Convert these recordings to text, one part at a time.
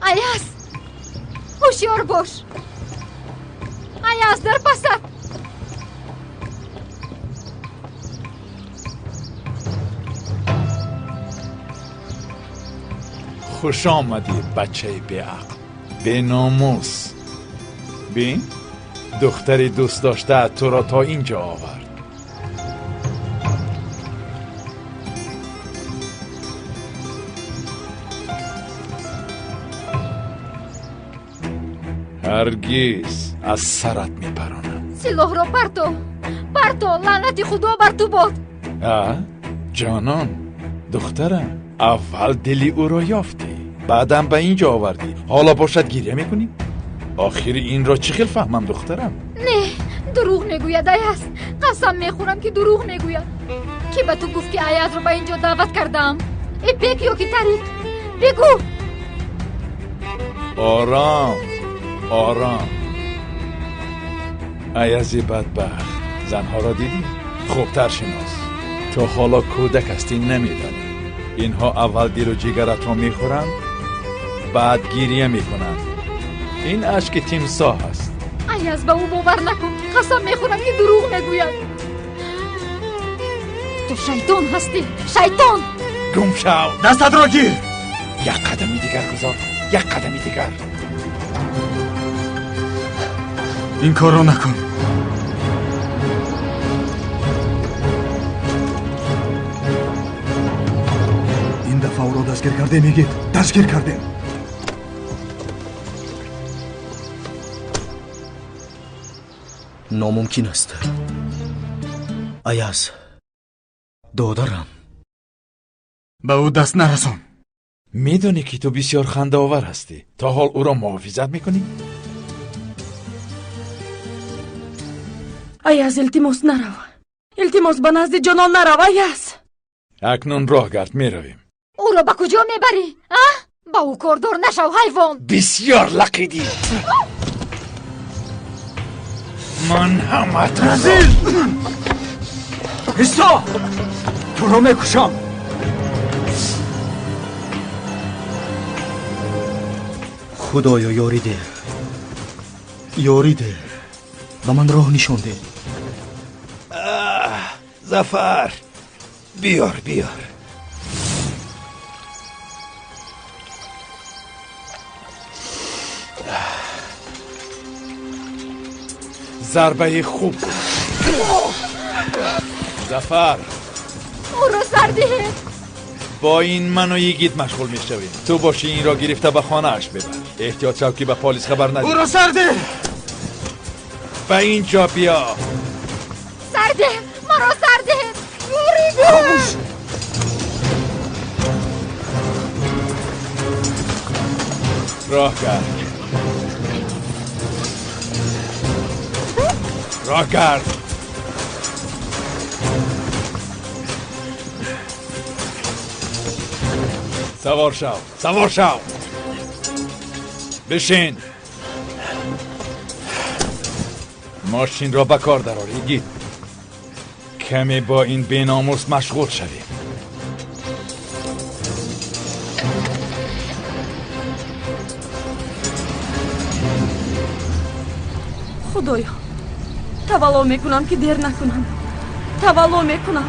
Аяз, ҳушёр бош. Аяз, дар пасат. Хуш омадӣ, бачаи беақл, беномус. Бин, духтари дӯст доштаат туро то инҷо овард. Ҳаргиз аз сарат мепаронам. Силоҳро парто, парто, лаънати Худо бар ту бод. А, ҷонон, духтарам, аввал дили ӯро ёфтӣ, баъдам ба инҷо овардӣ. Ҳоло бошад гиря мекунӣ? Охири инро чӣ хел фаҳмам, духтарам? Не, дурӯғ мегӯяд, Аяз. Қасам мехӯрам, ки дурӯғ мегӯяд. Кӣ ба ту гуфт, ки Аязро ба инҷо даъват кардаам? Ипек ё ки Тариқ? Бигӯ. Ором, ором. Аязи бадбахт, занҳоро дидӣ? Хубтар шинос. То ҳоло кӯдак ҳастӣ, намедонӣ. Инҳо аввал дилу ҷигаратро мехӯранд, баъд гиря мекунанд. Ин ашки тимсоҳ аст. Аяз, ба ӯ бовар накун. Қасам мехӯрам, ки дурӯғ мегӯяд. Ту шайтон ҳастӣ, шайтон. Гум шав. Дастатро гир. Як қадами дигар гузор, як қадами дигар. Ин корро накун. Ин дафъа ӯро дастгир кардем, Йигит. Дастгир кардем. Номумкин аст. Аяз, додарам. Ба ӯ даст нарасон. Медонӣ, ки ту бисёр хандаовар ҳастӣ. То ҳол ӯро муҳофизат мекунӣ? Аяз, илтимос, нарав. Илтимос, ба назди Ҷонон нарав, Аяз. Акнун роҳ гард, меравем. Ӯро ба куҷо мебарӣ, а? Ба ӯ кордор нашав, ҳайвон. Бисёр лақидӣ. Ман ҳаматро. Разил! Исо! Туро мекушам. Худоё, ёрӣ деҳ. Ёрӣ деҳ. Ба ман роҳ нишон деҳ. Зафар, биёр, биёр. Зарбаи хуб. Зафар, ӯро сар диҳед. Бо ин ману Йигит машғул мешавем. Ту бошӣ инро гирифта ба хонааш бибар. Эҳтиёт шав, ки ба полис хабар надиҳӣ. Ӯро сар деҳ. Ба инҷо биё. Сар деҳ, маро сар диҳед. Буридем. Роҳ кард. Роҳ кард. Савор шав, савор шав. Бишин. Мошинро ба кор дарор, Йигит. Каме бо ин беномус машғул шавем. Худоё, тавалло мекунам, ки дер накунам. Тавалло мекунам.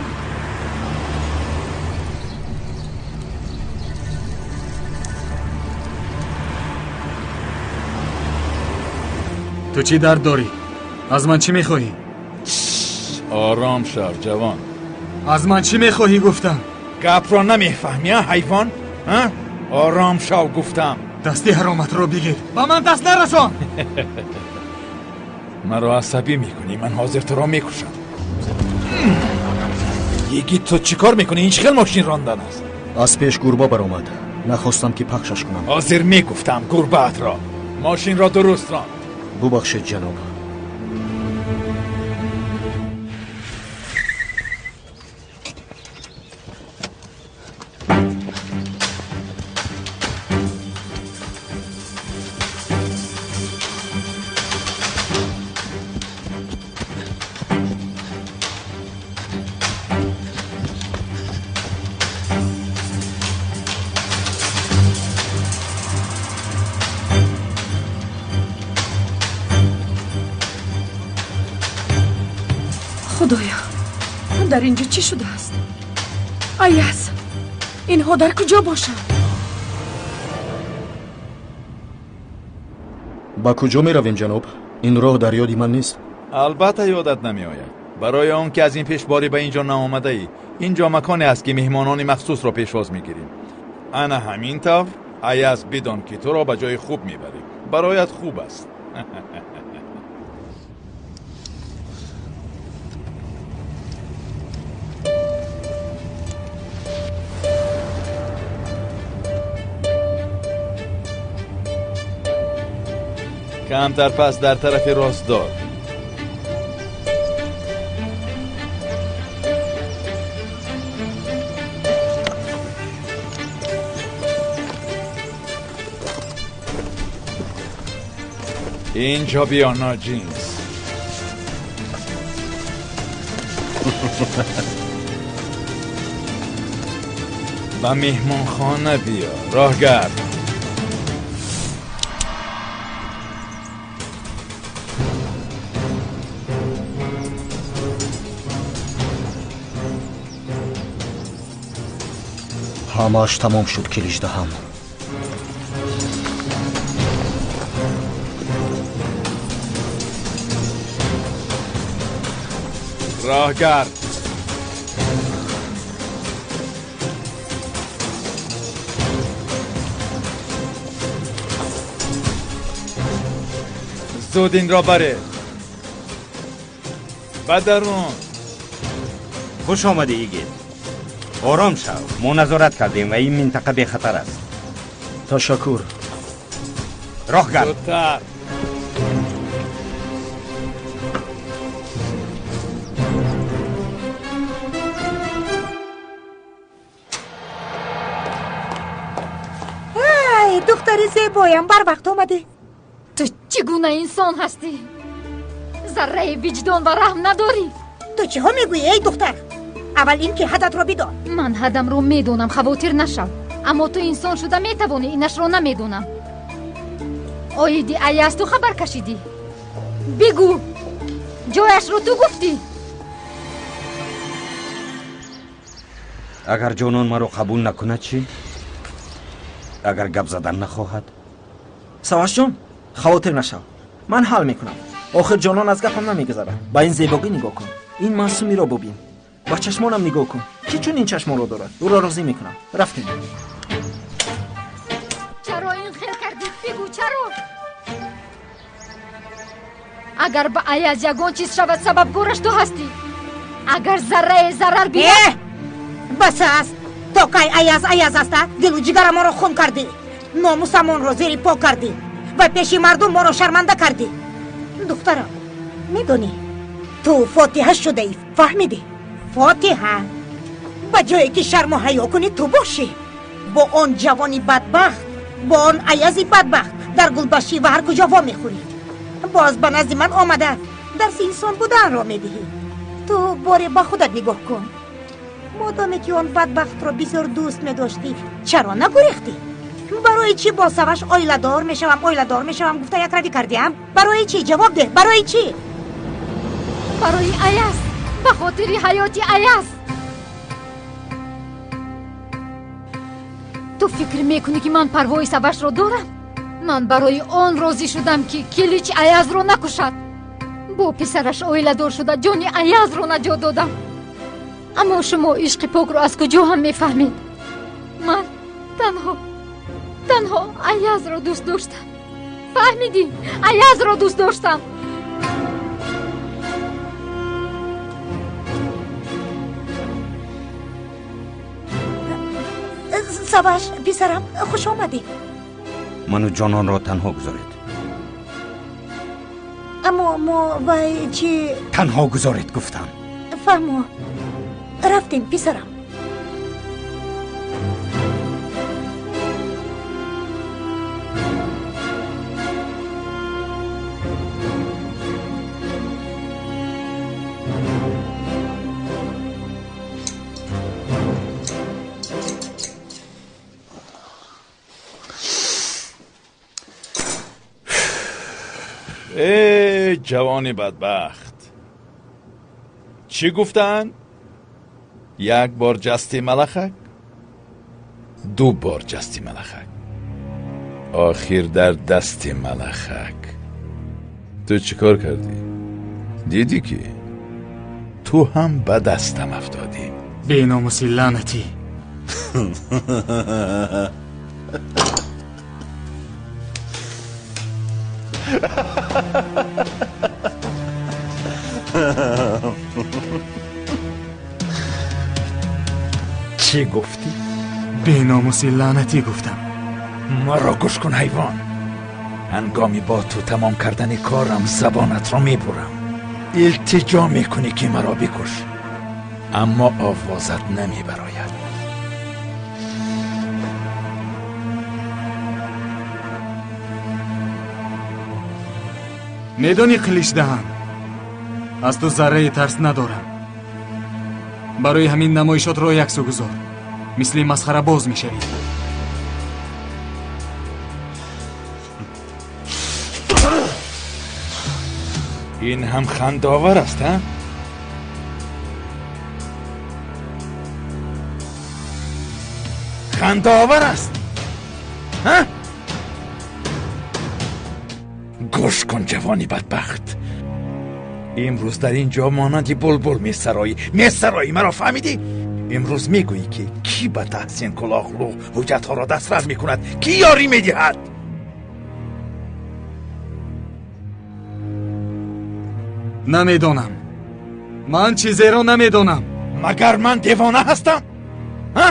Ту чӣ дард дорӣ? Аз ман чӣ мехоҳӣ? Ором шав, ҷавон. Аз ман чӣ мехоҳӣ, гуфтам. Гапро намефаҳмӣ, а, ҳайвон? А? Ором шав, гуфтам. Дасти ҳароматро бигир. Ба ман даст нарасон. Маро асабӣ мекунӣ, ман ҳозир туро мекушам. Йигит, ту чӣ кор мекунӣ? Ин чӣ хел мошин рондан аст? Аз пеш гурба баромад. Нахостам, ки пахшаш кунам. Ҳозир мегуфтам гурбаатро. Мошинро дуруст рон. Бубахшед, ҷаноб. Дар инҷо чӣ шудааст? Аяз, инҳо дар куҷо бошанд? Ба куҷо меравем, ҷаноб? Ин роҳ дар ёди ман нест. Албатта ёдат намеояд. Барои он ки аз ин пеш борӣ ба инҷо наомадаӣ. Инҷо маконе аст ки меҳмонони махсусро пешвоз мегирем. Ана ҳамин тавр, Аяз, бидон ки туро ба ҷои хуб мебарем. Бароят хуб аст. Камтар пас дар тарафи рост дор. Инҷо биё, ноҷинс. Ба меҳмонхона биё, роҳгард. Ҳамааш тамом шуд, килиждаҳам. Роҳгард. Зуд инро баре. Ба дарун. Хуш омадӣ, Игит. Ором шав. Мо назорат кардем ва ин минтақа бехатар аст. Ташаккур. Роҳгард. Зудтар. Духтари зебоям, барвақт омадӣ. Ту чӣ гуна инсон ҳастӣ? Зарраи виҷдон ва раҳм надорӣ. Ту чиҳо мегӯӣ, эй духтар? Аввал ин ки ҳадатро бидон. Ман ҳадамро медонам, хавотир нашав. Аммо ту инсон шуда метавонӣ, инашро намедонам. Оиди Аяз ту хабар кашидӣ? Бигӯ, ҷояшро ту гуфтӣ? Агар ҷонон маро қабул накунад чӣ? Агар гап задан нахоҳад? Савашҷон, хавотир нашав. Ман ҳал мекунам. Охир ҷонон аз гапам намегузарад. Ба ин зебогӣ нигоҳ кун. Ин маъсумиро бубин. Ба чашмонам нигоҳ кун. Ки чунин чашмонро дорад? Ӯро розӣ мекунам. Рафтем. Чаро ин хел кардӣ? Бигӯ, чаро? Агар ба Аяз ягон чиз шавад, сабабгораш ту ҳастӣ. Агар заррае зарар бинад... Бас аст. То кай Аяз Аяз аста? Дилу ҷигарамонро хун кардӣ, номусамонро зери по кардӣ ва пеши мардум моро шарманда кардӣ. Духтарам, медонӣ, ту фотиҳа шудаӣ, фаҳмидӣ? Фотиҳа. Ба ҷое ки шарму ҳаё кунӣ, ту бошӣ. Бо он ҷавони бадбахт, бо он Аязи бадбахт дар гулбашӣ ва ҳар куҷо во мехӯрӣ. Боз ба назди ман омада дарси инсон буданро медиҳӣ. Ту боре ба худат нигоҳ кун. Модоме ки он бадбахтро бисёр дӯст медоштӣ, чаро нагурехтӣ? Барои чӣ бо Саваш оиладор мешавам, оиладор мешавам гуфта якравӣ кардиам? Барои чӣ? Ҷавоб деҳ, барои чӣ? Барои Аяз, ба хотири ҳаёти Аяз. Ту фикр мекунӣ ки ман парвои Савашро дорам? Ман барои он розӣ шудам ки Килич Аязро накушад. Бо писараш оиладор шуда ҷони Аязро наҷот додам. Аммо шумо ишқи покро аз куҷо ҳам мефаҳмед? Ман танҳо Аязро дӯст доштам. Фаҳмидӣ? Аязро дӯст доштам. Саваш, писарам, хуш омадӣ. Ману ҷононро танҳо гузоред. Аммо мо вай чӣ? Танҳо гузоред гуфтам. Фаҳмо. Рафтем, писарам. Эй ҷавони бадбахт, чӣ гуфтанд? Як бор ҷасти малахак, ду бор ҷасти малахак, охир дар дасти малахак. Ту чӣ кор кардӣ? Дидӣ ки ту ҳам ба дастам афтодӣ. Беномуси лаънатӣ. Чӣ гуфтӣ? Беномуси лаънатӣ гуфтам. Маро гӯш кун, ҳайвон. Ҳангоми бо ту тамом кардани корам забонатро мебурам. Илтиҷо мекунӣ ки маро бикуш, аммо овозат намебарояд. Медонӣ, Қиличдаҳан, аз ту зарраи тарс надорам. Барои ҳамин намоишотро яксӯ гузор, мисли масхарабоз мешавӣ. Ин ҳам хандаовар аст, ҳа? Хандаовар аст, ҳа? Гӯш кун, ҷавони бадбахт. Имрӯз дар ин ҷо монанди булбул месароӣ. Месароӣ, маро фаҳмидӣ? Имрӯз мегӯӣ ки кӣ ба Таҳсин Кулоғлу ҳуҷҷатҳоро дастрас мекунад, кӣ ёрӣ медиҳад? Намедонам. Ман чизеро намедонам. Магар ман девона ҳастам? Ҳа?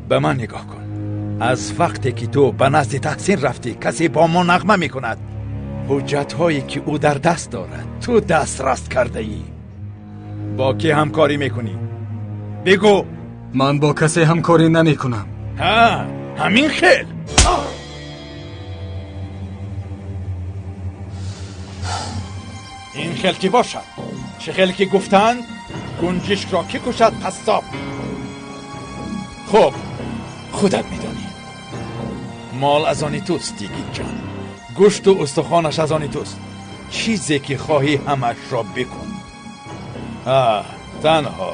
Ба ман нигоҳ кун. Аз вақте ки ту ба назди Таҳсин рафтӣ, касе бо мо нағма мекунад. Ҳуҷҷатҳое ки ӯ дар даст дорад, ту дастрас кардаӣ. Бо кӣ ҳамкорӣ мекунӣ? Бигӯ. Ман бо касе ҳамкорӣ намекунам. Ҳа, ҳамин хел. Ин хел ки бошад, чӣ хел ки гуфтанд, гунҷишкро кӣ кушад қассоб. Хуб, худат медонӣ. Мол аз они туст, Йигитҷон. Гӯшту устухонаш аз они туст. Чизе ки хоҳӣ ҳамашро бикун. Танҳо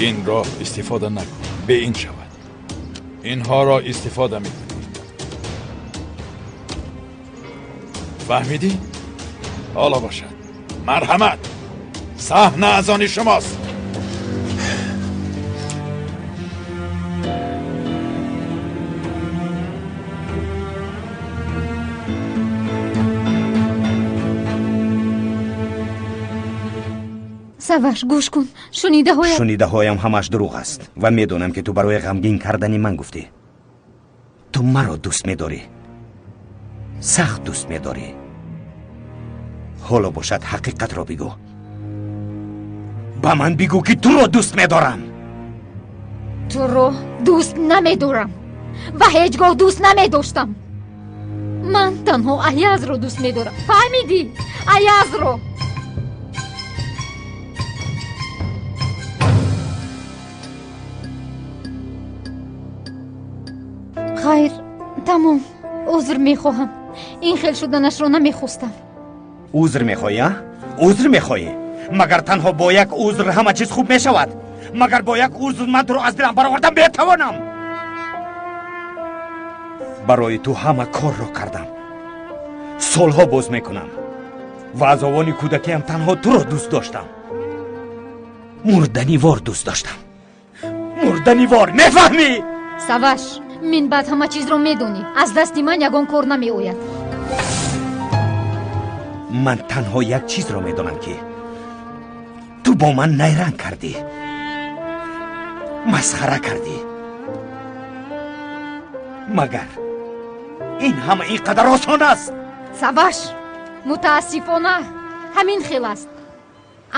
инро истифода накун, бе ин шавад. Инҳоро истифода мекунӣ. Фаҳмидӣ? Ҳоло бошад. Марҳамат, саҳна аз они шумост. Саваш, гӯш кун. Шунидаҳоям Шунидаҳоям ҳамаш дурӯғ аст ва медонам ки ту барои ғамгин кардани ман гуфтӣ. Ту маро дӯст медорӣ, сахт дӯст медорӣ. Ҳоло бошад, ҳақиқатро бигӯ. Ба ман бигӯ ки туро дӯст медорам. Туро дӯст намедорам ва ҳеҷ гоҳ дӯст намедоштам. Ман танҳо Аязро дӯст медорам. Фаҳмидӣ? Аязро. Хайр, тамом. Узр мехоҳам. Ин хел шуданашро намехостам. Узр мехоҳӣ, а? Узр мехоҳӣ? Магар танҳо бо як узр ҳама чиз хуб мешавад? Магар бо як узр ман туро аз дилам баровардан метавонам? Барои ту ҳама корро кардам. Солҳо боз мекунам ва аз овони кӯдакиам танҳо туро дӯст доштам. Мурданивор дӯст доштам. Мурданивор, мефаҳмӣ? Саваш, мин баъд ҳама чизро медонӣ. Аз дасти ман ягон кор намеояд. Ман танҳо як чизро медонам ки ту бо ман найранг кардӣ, масхара кардӣ. Магар ин ҳама ин қадар осон аст? Саваш, мутаассифона ҳамин хел аст.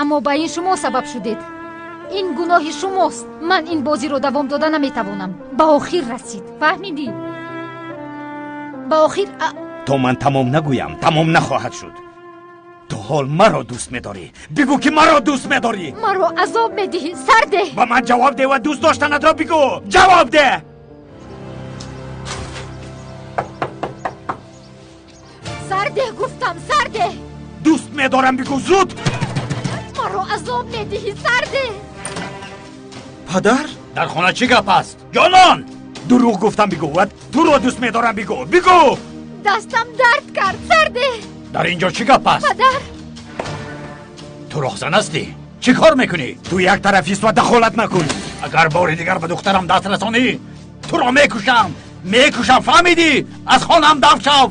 Аммо ба ин шумо сабаб шудед. Ин гуноҳи шумост. Ман ин бозиро давом дода наметавонам. Ба охир расид. Фаҳмидӣ? Ба охир. То ман тамом нагӯям, тамом нахоҳад шуд. Ту ҳол маро дӯст медорӣ. Бигӯ ки маро дӯст медорӣ. Маро азоб медиҳӣ, сардеҳ. Ба ман ҷавоб деҳ ва дӯст доштанатро бигӯ. Ҷавоб деҳ. Сардеҳ гуфтам, сардеҳ. Дӯст медорам, бигӯ зуд. Маро азоб медиҳӣ, сарде. Падар? Дар хона чӣ гап аст? Ҷонон! Дурӯғ гуфтам бигӯ ва туро дӯст медорам бигӯ. Бигӯ! Дастам дард кард, сарде. Дар инҷо чӣ гап аст? Падар! Ту роҳзан ҳастӣ? Чӣ кор мекунӣ? Ту як тарафист ва дахолат накун. Агар бори дигар ба духтарам даст расонӣ, туро мекушам. Мекушам, фаҳмидӣ? Аз хонаам дафт шав.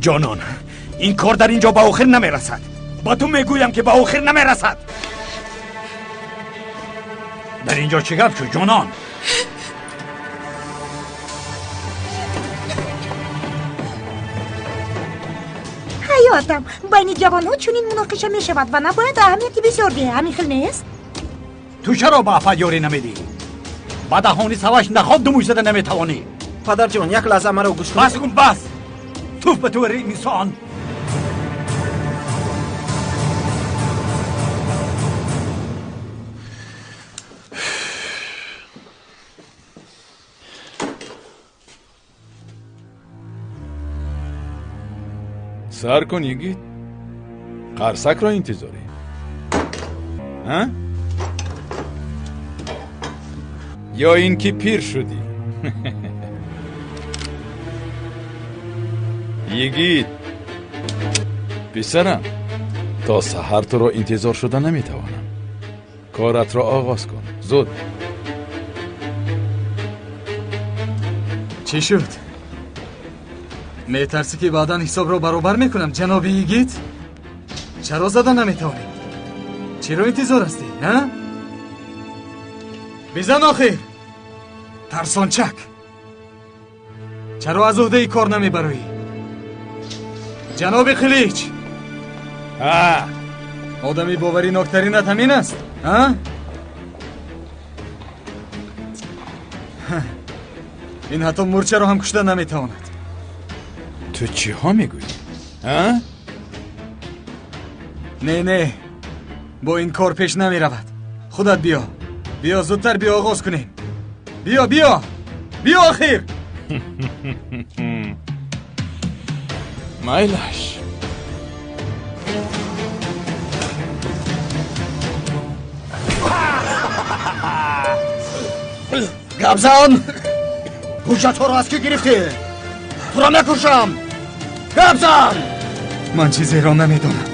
Ҷонон, ин кор дар инҷо ба охир намерасад. Ба ту мегӯям ки ба охир намерасад. Дар инҷо чӣ гап шуд, ҷонон? Ҳаётам, байни ҷавонҳо чунин муноқиша мешавад ва набояд аҳамияти бисёр диҳӣ. Ҳамин хел нест? Ту чаро ба афат ёрӣ намедиҳӣ? Ба даҳони саваш наход думӯй зада наметавонӣ. Падарҷон, як лаҳза маро гӯш кун. Бас кун, бас! Туф ба ту инсон! Сар кун, йигит. Қарсакро интизорӣ. А? Ё ин ки пир шудӣ? Йигит, писарам, то саҳар туро интизор шуда наметавонам. Коратро оғоз кун, зуд. Чӣ шуд? Метарсӣ ки баъдан ҳисобро баробар мекунам, ҷаноби йигит? Чаро зада наметавонӣ? Чиро интизор ҳастӣ, а? Бизан охир! Тарсончак! Чаро аз уҳдаи кор намебароӣ? Ҷаноби Қилич! Одами бовариноктаринат ҳамин аст, а? Ин ҳатто мурчаро ҳам кушта наметавонад. Ту чиҳо мегӯӣ, а? Не, не, бо ин кор пеш намеравад. Худат биё, биё, зудтар биё, оғоз кунем. Биё, биё, биё охир! Майлаш. Гап зан! Ҳуҷҷатҳоро аз кӣ гирифтӣ? Туро мекушам! Гап зан! Ман чизеро намедонам.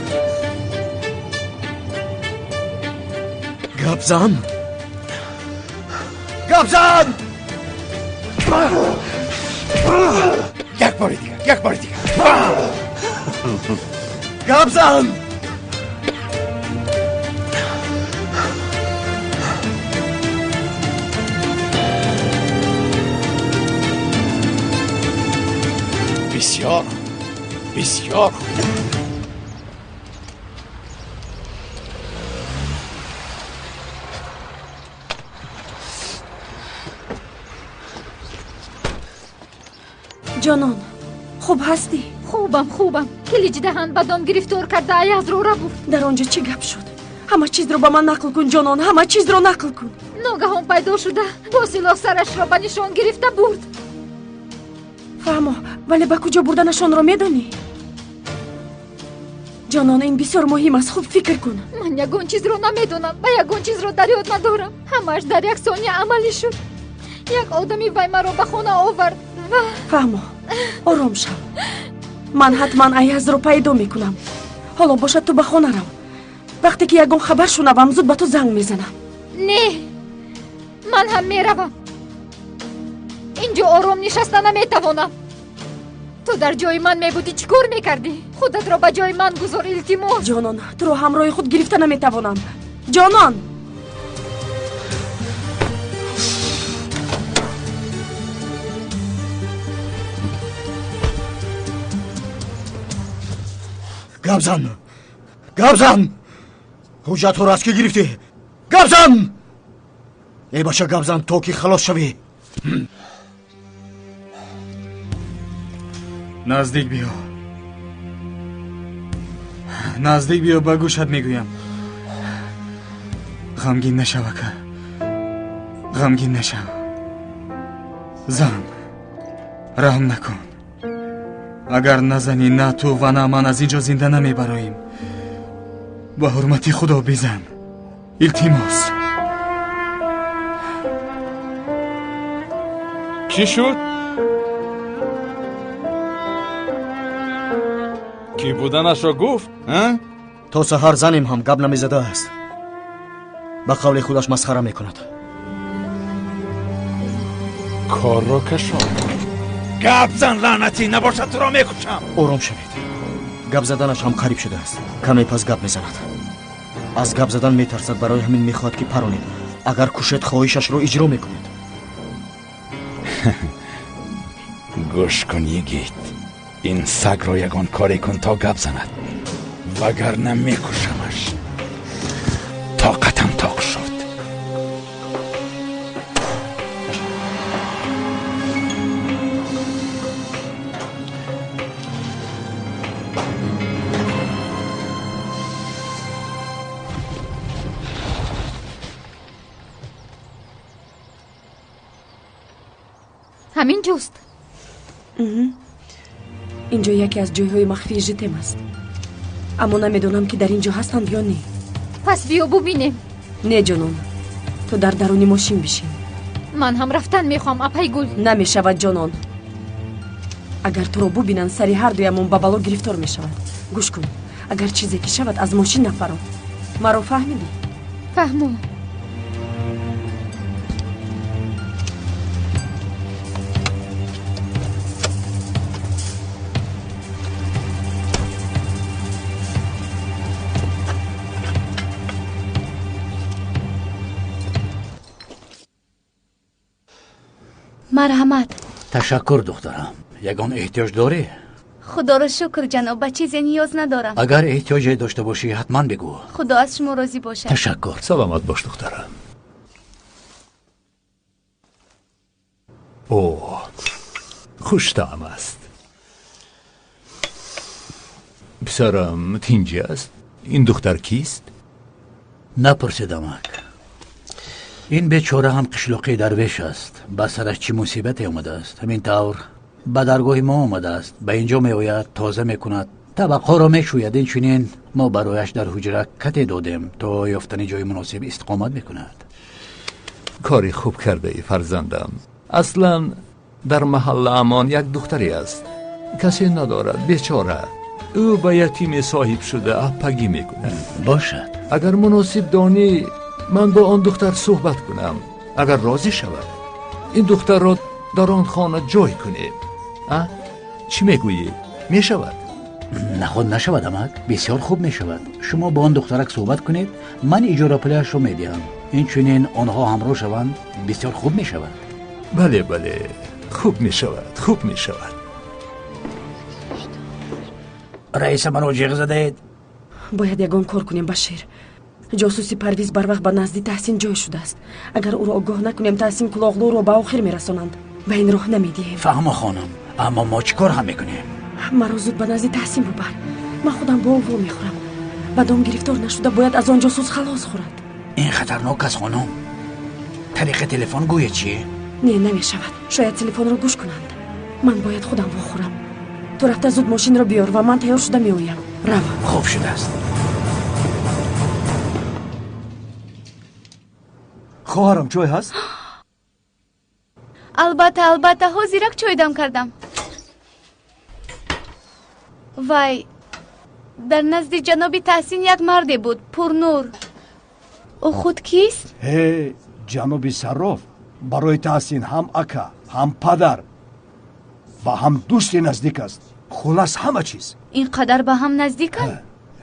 Гап зан! Гап зан! Як бори дигар, як бори дигар. Гап зан! Бисёр, бисёр. Ҷонон, хуб ҳастӣ? Хубам, хубам. Килич даҳан ба дом гирифтор карда Аязро рабуд. Дар он ҷо чӣ гап шуд? Ҳама чизро ба ман нақл кун, ҷонон, ҳама чизро нақл кун. Ногаҳон пайдо шуда, бо силоҳ сарашро ба нишон гирифта бурд. Фаҳмо, вале ба куҷо бурданашонро медонӣ? Ҷонон, ин бисёр муҳим аст, хуб фикр кун. Ман ягон чизро намедонам ва ягон чизро дар ёд надорам. Ҳамааш дар як сония амалӣ шуд. Як одами вай маро ба хона овард ва... Фаҳмо, ором шав. Ман ҳатман Аязро пайдо мекунам. Ҳоло бошад ту ба хона рав. Вақте ки ягон хабар шунавам, зуд ба ту занг мезанам. Не, ман ҳам меравам. Инҷо ором нишаста наметавонам. Ту дар ҷои ман мебудӣ, чӣ кор мекардӣ? Худатро ба ҷои ман гузор, илтимос. Ҷонон, туро ҳамроҳи худ гирифта наметавонам. Ҷонон! Гап зан! Гап зан! Ҳуҷҷатҳоро аз кӣ гирифтӣ? Гап зан! Эй бача, гап зан то ки халос шавӣ. Наздик биё, наздик биё, ба гӯшат мегӯям. Ғамгин нашав, ака, ғамгин нашав. Зан, раҳм накун. Агар назанӣ, на ту ва на ман аз ин ҷо зинда намебароем. Ба ҳурмати Худо бизан. Илтимос. Чӣ шуд? Кӣ буданашро гуфт? То саҳар занем ҳам гап намезадааст. Ба қавли худаш масхара мекунад. Корро кашон. Гап зан, лаънатӣ, набошад туро мекушам. Ором шавед. Гап заданаш ҳам қариб шудааст. Каме пас гап мезанад. Аз гап задан метарсад, барои ҳамин мехоҳад ки паронед. Агар кушед, хоҳишашро иҷро мекунед. Гӯш кун, йигит. Ин сагро ягон коре кун то гап занад, вагарна мекушамаш. Тоқатам тоқ шуд. Ҳамин ҷост. Ин ҷо яке аз ҷойҳои махфии житем аст. Аммо намедонам, ки дар ин ҷо ҳастанд ё не. Пас биё бубинем. Не, ҷонон, ту дар даруни мошин бишин. Ман ҳам рафтан мехоҳам, апай Гул. Намешавад, ҷонон. Агар туро бубинанд, сари ҳар дуямон ба бало гирифтор мешавад. Гӯш кун, агар чизе ки шавад, аз мошин нафаро. Маро фаҳмидӣ? Фаҳмум. Марҳамат. Ташаккур, духтарам. Ягон эҳтиёҷ дорӣ? Худоро шукр, ҷаноб, ба чизе ниёз надорам. Агар эҳтиёҷе дошта бошӣ, ҳатман бигӯ. Худо аз шумо розӣ бошад. Ташаккур. Саломат бош, духтарам. О, хуштаъм аст. Писарам тинҷӣ аст? Ин духтар кист? Напурсидамак. Ин бечора ҳам қишлоқии дарвеш аст. Ба сараш чӣ мусибате омадааст. Ҳамин тавр ба даргоҳи мо омадааст. Ба инҷо меояд, тоза мекунад, табақҳоро мешӯяд. Инчунин мо барояш дар ҳуҷра кате додем, то ёфтани ҷои муносиб истиқомат мекунад. Кори хуб кардаӣ, фарзандам. Аслан дар маҳаллаамон як духтаре аст. Касе надорад, бечора. Ӯ ба ятиме соҳиб шуда аппагӣ мекунад. Бошад. Агар муносиб донӣ, ман бо он духтар суҳбат кунам. Агар розӣ шавад, ин духтарро дар он хона ҷой кунем. А? Чӣ мегӯӣ? Мешавад? Наход нашавад, амак. Бисёр хуб мешавад. Шумо бо он духтарак суҳбат кунед, ман иҷорапулиашро медиҳам. Инчунин онҳо ҳамроҳ шаванд, бисёр хуб мешавад. Бале, бале, хуб мешавад, хуб мешавад. Раиса, маро ҷиғ задаед? Бояд ягон кор кунем, Башир. Ҷосуси Парвиз барвақт ба назди Таҳсин ҷой шудааст. Агар ӯро огоҳ накунем, Таҳсин Кулоғлуро ба охир мерасонанд. Ба ин роҳ намедиҳем. Фаҳмо, хонум, аммо мо чӣ кор ҳам мекунем? Маро зуд ба назди Таҳсин бубар. Ман худам бо ӯ во мехӯрам. Ба дом гирифтор нашуда бояд аз он ҷосус халос хӯрад. Ин хатарнок аст, хонум. Тариқи телефон гӯя чӣ? Не, намешавад. Шояд телефонро гӯш кунанд. Ман бояд худам вохӯрам. Ту рафта зуд мошинро биёр ва ман тайёр шуда меоям. Рав. Хуб шудааст. Хоҳарам, чой ҳаст? Албатта, албатта, ҳозирак чой дам кардам. Вай, дар назди ҷаноби Таҳсин як марде буд, пурнур. Ӯ худ кист? Ҳе, ҷаноби Сарроф барои Таҳсин ҳам ака, ҳам падар ва ҳам дӯсти наздик аст. Хулас, ҳама чиз. Ин қадар ба ҳам наздиканд?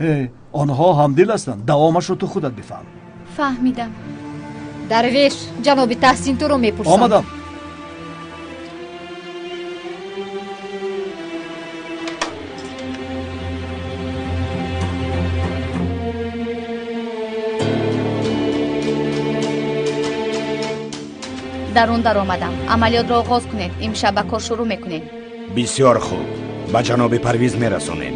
Ҳе, онҳо ҳамдил ҳастанд. Давомашро ту худат бифаҳм. Фаҳмидам. Дарвеш, ҷаноби Таҳсин туро мепурсанд. Омадам. Дарун даромадам. Амалиётро оғоз кунед. Имшаб ба кор шурӯъ мекунем. Бисёр хуб. Ба ҷаноби Парвиз мерасонем.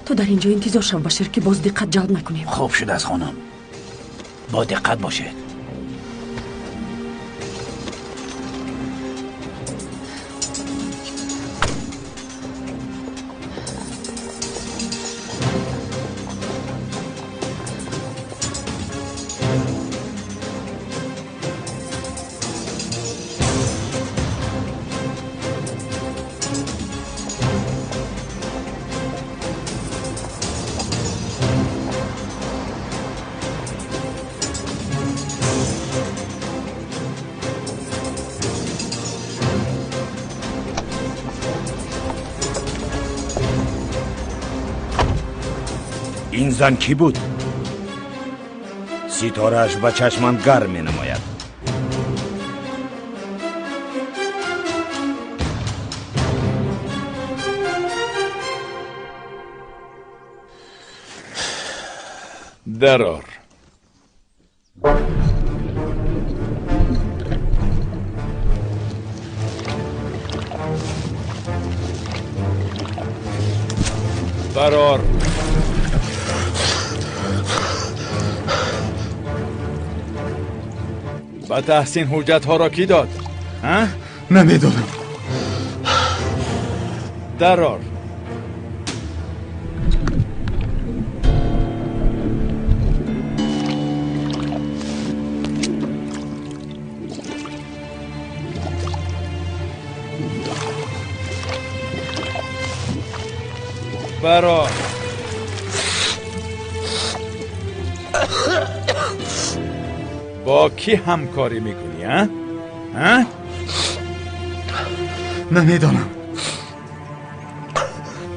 Ту дар ин ҷо интизор шав, Башир, ки боз диққат ҷалб накунем. Хуб шудааст, хонум. Бо диққат бошед. Ин зан кӣ буд? Ситорааш ба чашмам гарм менамояд. Дарор. Барор. Ба Таҳсин ҳуҷҷатҳоро кӣ дод? Намедонам. Дарор. Барор. Бо кӣ ҳамкорӣ мекунӣ, а? А? Намедонам.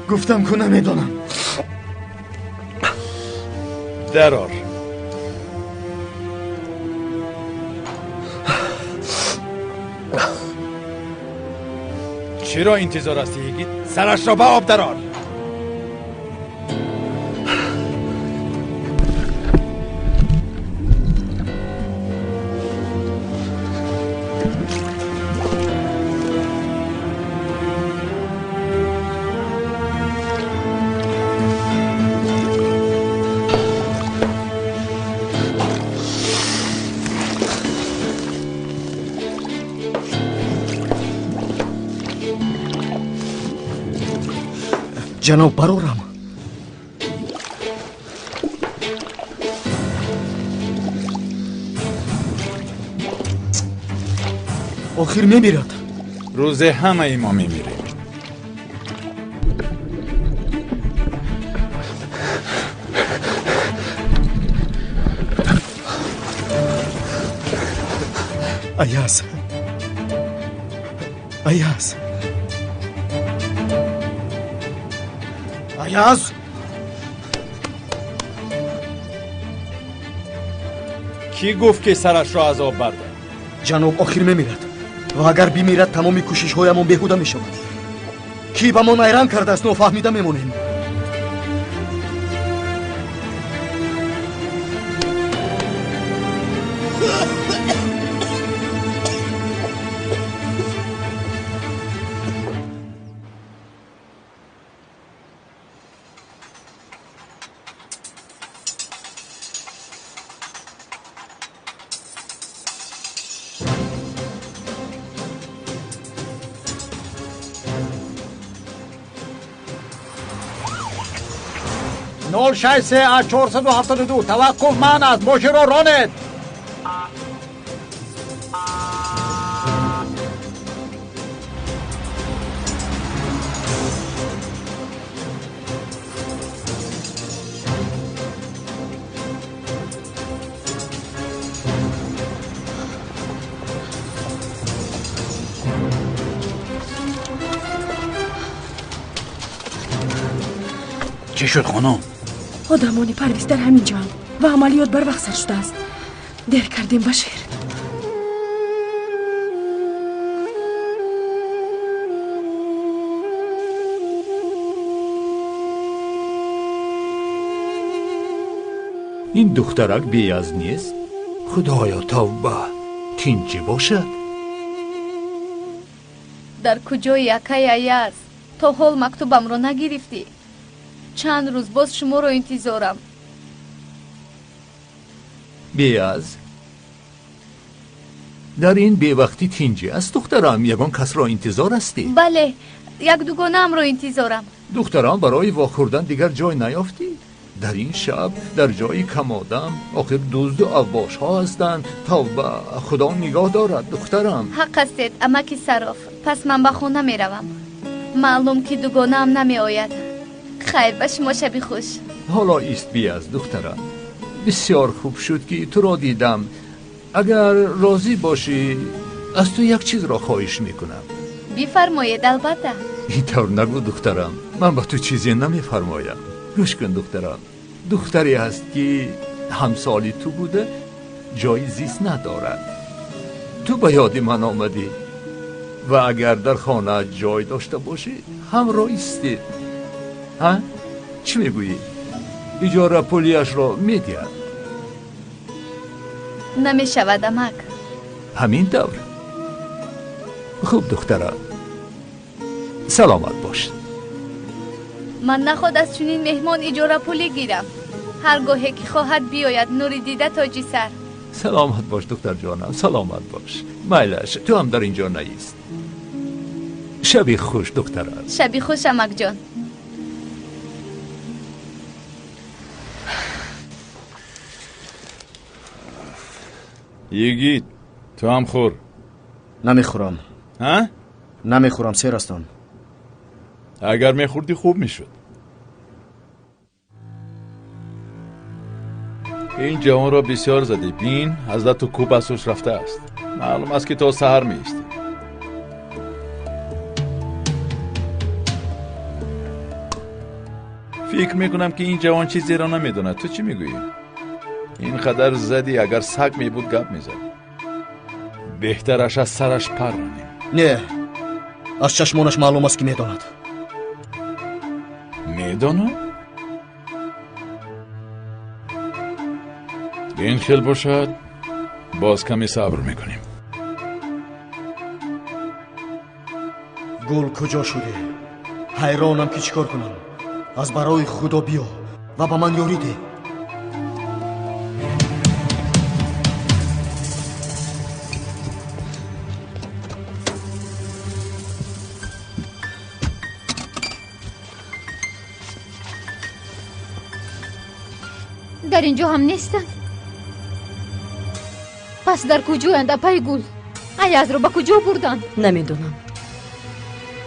Гуфтам ку намедонам. Дарор. Чиро интизор ҳастӣ, йигит? Сарашро ба об дарор. Ҷаноб, барорам. Охир мемирад. Рӯзе ҳамаи мо мемирем. Аяз. Аяз. Аяз! Кӣ гуфт ки сарашро аз об бардор? Ҷаноб, охир мемирад ва агар бимирад тамоми кӯшишҳоямон беҳуда мешавад. Кӣ ба мо найранг кардааст, нофаҳмида мемонем. Нол шаш се аз 472 таваққуф манъ аст. Мошинро ронед. Чӣ шуд, хонум? Одамони Парвиз дар ҳамин ҷоанд ва амалиёт барвақт сар шудааст. Дер кардем, Башир. Ин духтарак беяз нест? Худоё, тавба, тинҷӣ бошад. Дар куҷои акай Аяз? То ҳол мактубамро нагирифтӣ. Чанд рӯз боз шуморо интизорам. Беяз, дар ин бевақтӣ тинҷӣ аст, духтарам? Ягон касро интизор ҳастӣ? Бале, як дугонаамро интизорам. Духтарам, барои вохӯрдан дигар ҷой наёфтӣ? Дар ин шаб дар ҷои камодам охир дузду авбошҳо ҳастанд. Тавба, худо нигоҳ дорад, духтарам. Ҳақ ҳастед, амаки Сароф. Пас ман ба хона меравам. Маълум ки дугонаам намеояд. Хайр, ба шумо шаби хуш. Ҳоло ист, Бияз, духтарам. Бисёр хуб шуд ки туро дидам. Агар розӣ бошӣ, аз ту як чизро хоҳиш мекунам. Бифармоед, албатта. Ин тавр нагӯ, духтарам. Ман ба ту чизе намефармоям. Гӯш кун, духтарам. Духтаре ҳаст, ки ҳамсоли ту буда, ҷои зист надорад. Ту ба ёди ман омадӣ ва агар дар хона ҷой дошта бошӣ, ҳамроҳ истед. Ҳа? Чӣ мегӯӣ? Иҷора пулиашро медиҳад. Намешавад, амак. Ҳамин тавр. Хуб, духтарам, саломат бош. Ман наход аз чунин меҳмон иҷорапулӣ гирам. Ҳар гоҳе ки хоҳад биёяд, нури дида тоҷи сар. Саломат бош, духтарҷонам, саломат бош. Майлаш, ту ҳам дар инҷо наист. Шаби хуш, духтарам. Шаби хуш, амакҷон. Йигит, ту ҳам хӯр. Намехӯрам. Ҳа? Намехӯрам, сер ҳастам. Агар мехӯрдӣ, хуб мешуд. Ин ҷавонро бисёр задӣ. Бин, аз лату кӯб аз ҳуш рафтааст. Маълум аст, ки то саҳар меистӣ. Фикр мекунам, ки ин ҷавон чизеро намедонад. Ту чӣ мегӯӣ? Ин қадар задӣ, агар саг мебуд, гап мезад. Беҳтараш аз сараш парронем. Не, аз чашмонаш маълум аст, ки медонад. Медонад? Ин хел бошад, боз каме сабр мекунем. Гул куҷо шудӣ? Ҳайронам, ки чӣ кор кунам. Аз барои Худо биё ва ба ман ёрӣ деҳ. Дар инҷо ҳам нестанд. Пас дар куҷоянд, апаи Гул? Аязро ба куҷо бурданд? Намедонам.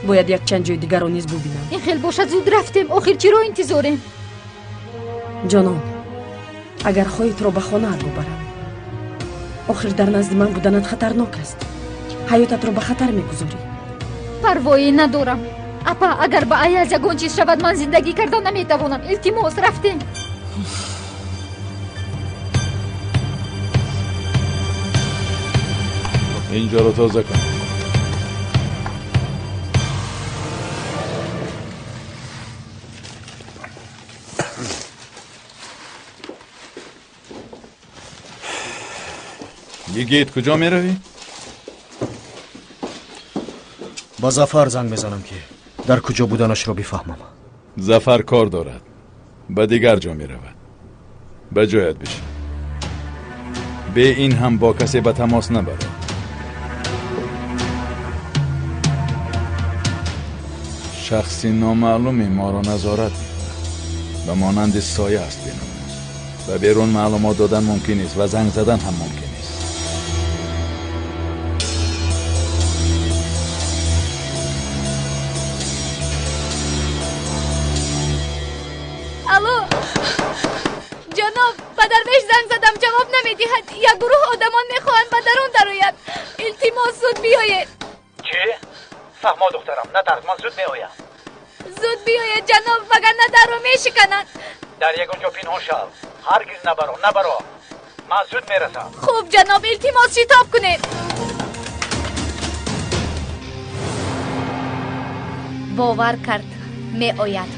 Бояд якчанд ҷои дигарро низ бубинам. Ин хел бошад, зуд рафтем. Охир чиро интизорем? Ҷонон, агар хоҳӣ, туро ба хонаат бубарам. Охир дар назди ман буданат хатарнок аст. Ҳаётатро ба хатар мегузорӣ. Парвоӣ надорам. Апа, агар ба Аяз ягон чиз шавад, ман зиндагӣ карда наметавонам. Илтимос, рафтем. Инҷоро тоза кун. Йигит, куҷо меравӣ? Ба Зафар занг мезанам, ки дар куҷо буданашро бифаҳмам. Зафар кор дорад, ба дигар ҷо меравад. Ба ҷоят бишин. Бе ин ҳам бо касе ба тамос набарад. Шахси номаълуме моро назорат мекунад. Ба монанди соя аст бенамус. Ба берун маълумот додан мумкин нест ва занг задан ҳам мумкин нест. Алло, ҷаноб, ба Дарвеш занг задам, ҷавоб намедиҳад. Як гурӯҳ одамон мехоҳанд ба дарун дарояд. Илтимос, зуд биёед. Чӣ? Фаҳмо, духтарам, натарс, ман зуд меоям. Зуд биёед, ҷаноб, вагарна дарро мешикананд. Дар ягон ҷо пинҳон шав. Ҳаргиз набаро, набаро. Ман зуд мерасам. Хуб, ҷаноб, илтимос, шитоб кунед. Бовар кард, меояд.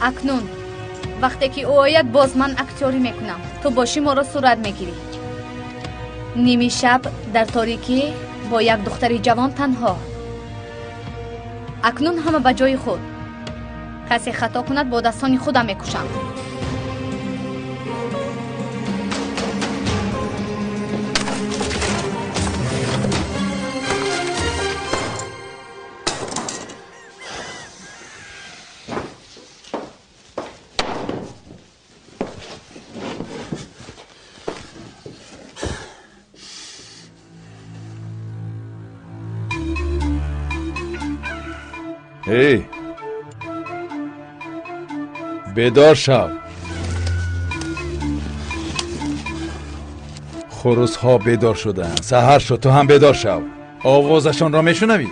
Акнун вақте ки ӯ ояд, боз ман актёрӣ мекунам. Ту бошӣ моро сурат мегирӣ. Ними шаб дар торикӣ бо як духтари ҷавон танҳо. Акнун ҳама ба ҷои худ. Касе хато кунад, бо дастони худам мекушам. Эй, бедор шав. Хурусҳо бедор шуданд. Саҳар шуд, ту ҳам бедор шав. Овозашонро мешунавӣ?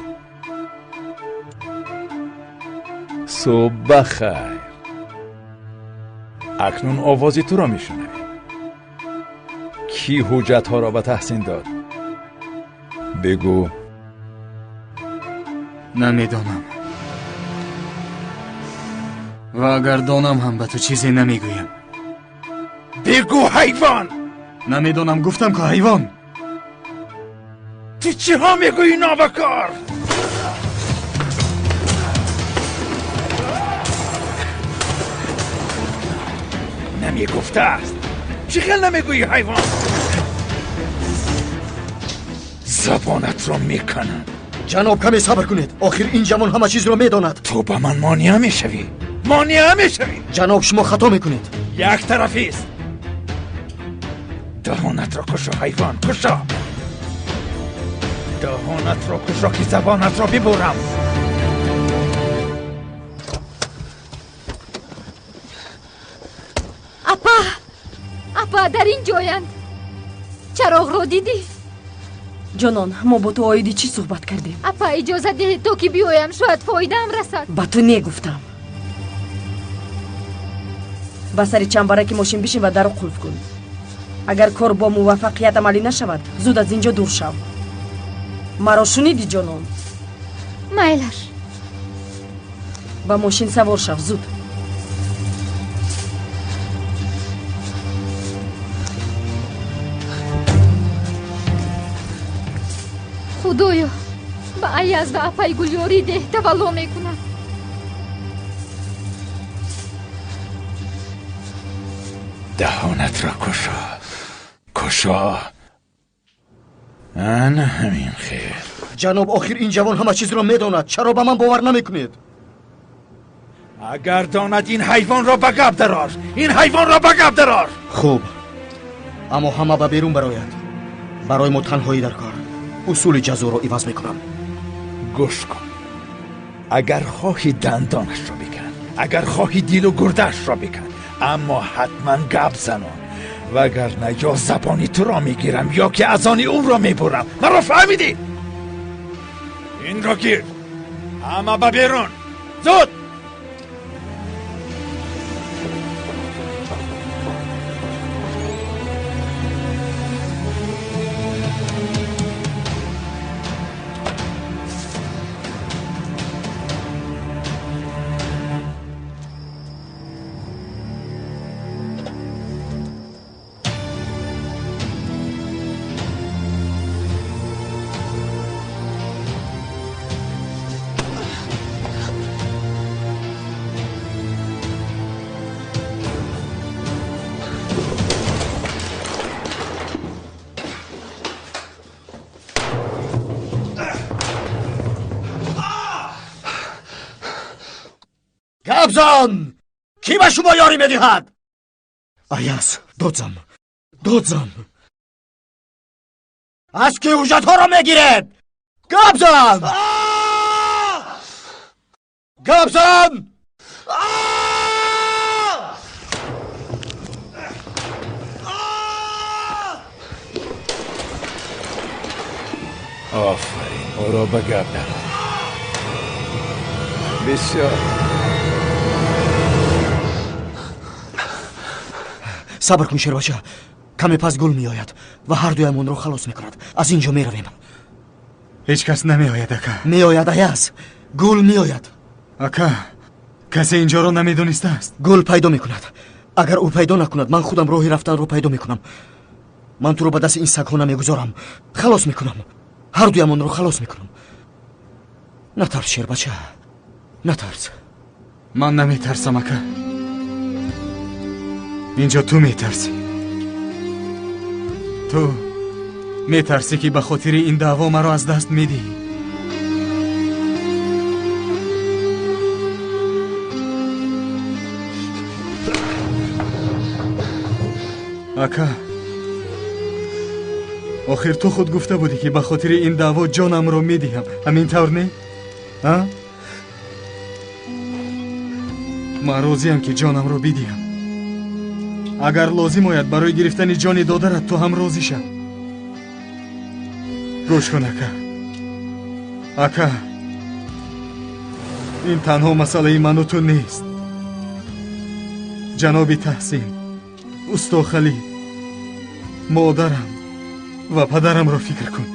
Субҳ бахайр. Акнун овози туро мешунавем. Кӣ ҳуҷҷатҳоро ба Таҳсин дод? Бигӯ. Намедонам. Ва агар донам ҳам ба ту чизе намегӯям. Бигӯ, ҳайвон! Намедонам, гуфтам ку ҳайвон. Ту чиҳо мегӯӣ, нобакор? Намегуфтааст. Чӣ хел намегӯӣ, ҳайвон? Забонатро меканам. Ҷаноб, каме сабр кунед. Охир ин ҷавон ҳама чизро медонад. Ту ба ман монеа мешавӣ. Монеа мешавӣ. Ҷаноб, шумо хато мекунед. Як тарафист. Даҳонатро кушо, ҳайвон, кушо. Даҳонатро кушо, ки забонатро бибурам. Апа, апа, дар ин ҷоянд. Чароғро дидӣ? Ҷонон, мо бо ту оиди чӣ суҳбат кардем? Апа, иҷоза диҳед то ки биёям, шояд фоидаам расад. Ба ту негуфтам. Ба сари чамбараки мошин бишин ва даро қулф кун. Агар кор бо муваффақият амалӣ нашавад, зуд аз ин ҷо дур шав. Маро шуниди, ҷонон? Майлаш. Ба мошин савор шав, зуд. Худоё, ба Аяз ва апаи Гулёрӣ деҳ, тавалло мекунам. Даҳонатро кушо, кушо. Ана ҳамин хел. Ҷаноб, охир ин ҷавон ҳама чизро медонад. Чаро ба ман бовар намекунед? Агар донад, ин ҳайвонро ба гап дарор. Ин ҳайвонро ба гап дарор. Хуб, аммо ҳама ба берун барояд. Барои мо танҳоӣ дар кор. Усули ҷазоро иваз мекунам. Гӯш кун. Агар хоҳӣ дандонашро бикан, агар хоҳӣ дилу гурдаашро бикан, аммо ҳатман гап занон. Вагарна ё забони туро мегирам, ё ки аз они ӯро мебурам. Маро фаҳмидӣ? Инро гир. Ҳама ба берун. Зуд! Гап зан! Кӣ ба шумо ёрӣ медиҳад? Аяз, дод зан, дод зан. Аз кӣ ҳуҷҷатҳоро мегиред? Гап зан! Гап зан! Офарин, ӯро ба гап дарор. Бисёр. Сабр кун, шербача. Каме пас гул меояд ва ҳар дуямонро халос мекунад. Аз ин ҷо меравем. Ҳеҷ кас намеояд, ака. Меояд, Аяз. Гул меояд. Ака, касе инҷоро намедонистааст. Гул пайдо мекунад. Агар ӯ пайдо накунад, ман худам роҳи рафтанро пайдо мекунам. Ман туро ба дасти ин сагҳо намегузорам. Халос мекунам. Ҳар дуямонро халос мекунам. Натарс, шербача, натарс. Ман наметарсам, ака. Инҷо ту метарсӣ. Ту метарсӣ, ки ба хотири ин даъво маро аз даст медиҳӣ. Ака, охир ту худ гуфта будӣ, ки ба хотири ин даъво ҷонамро медиҳам. Ҳамин тавр не? А? Ман розиям, ки ҷонамро бидиҳам. Агар лозим ояд барои гирифтани ҷони додарат, ту ҳам розӣ шав. Гӯш кун, ака. Ака, Ин танҳо масъалаи ману ту нест. Ҷаноби Таҳсин, усто Халил, модарам ва падарамро фикр кун.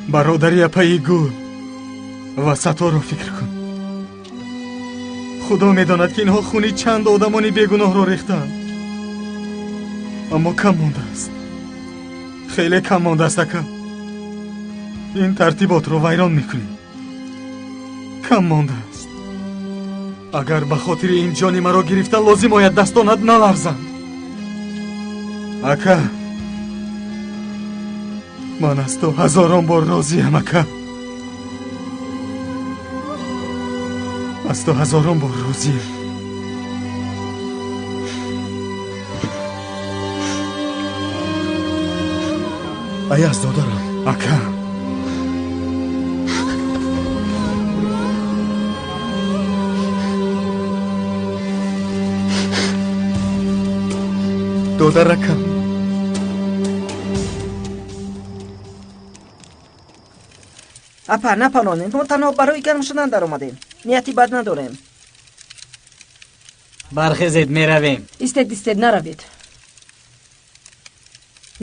Бародари апаи Гул ва Саторро фикр кун. Худо медонад, ки инҳо хуни чанд одамони бегуноҳро рехтаанд. Аммо кам мондааст, хеле кам мондааст, ака. Ин тартиботро вайрон мекунӣ. Кам мондааст. Агар ба хотири ин ҷони маро гирифтан лозим ояд, дастонат наларзанд. Ака, ман аз ту ҳазорон бор розиям, ака. Аз ту ҳазорон бор розиям. Аяз, додарам. Ака. Додаракам. Апа, напалонем. Мо танҳо барои гарм шудан даромадем. Нияти бад надорем. Бархезед, меравем. Истед, истед, наравед.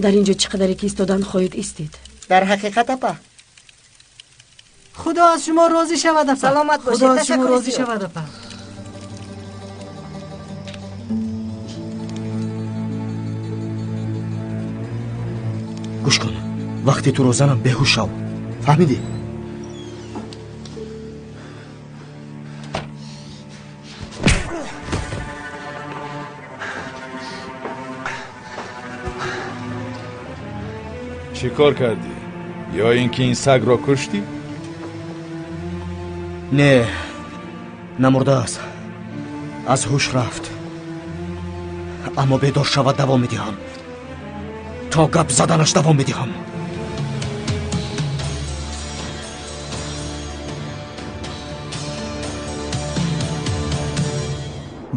Дар ин ҷо чӣ қадаре ки истодан хоҳед, истед. Дар ҳақиқат, апа. Худо аз шумо розӣ шавад, апа. Саломат бошед. Худо аз шумо розӣ шавад, апа. Гӯш кун, вақте туро занам беҳуш шав. Фаҳмидӣ? Чӣ кор кардӣ? Ё ин ки ин сагро куштӣ? Не, намурдааст. Аз ҳуш рафт. Аммо бедор шавад, давом медиҳам. То гап заданаш давом медиҳам.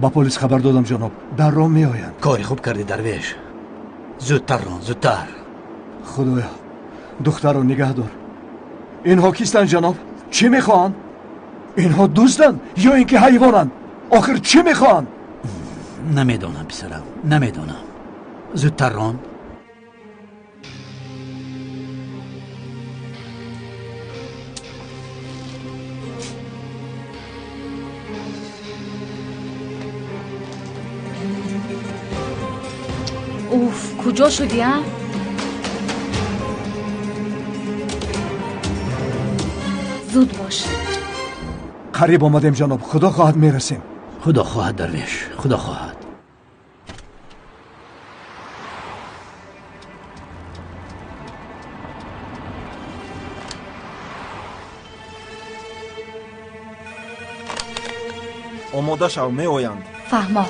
Ба полис хабар додам, ҷаноб. Дар роҳ меоянд. Кори хуб кардӣ, Дарвеш. Зудтар рон, зудтар. Худоё, духтарро нигаҳ дор. Инҳо кистанд, ҷаноб? Чӣ мехоҳанд? Инҳо дузданд ё ин ки ҳайвонанд? Охир чӣ мехоҳанд? Намедонам, писарам, намедонам. Зудтар рон. Уф, куҷо шудӣ, а? Зуд бош. Қариб омадем, ҷаноб. Худо хоҳад, мерасем. Худо хоҳад, Дарвеш, худо хоҳад. Омода шав, меоянд. Фаҳмо.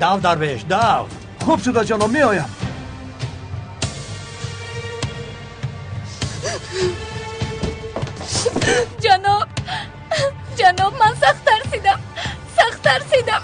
Дав, Дарвеш, дав. Хуб шуда, ҷаноб, меоям. Ҷаноб, ҷаноб, ман сахт тарсидам, сахт тарсидам.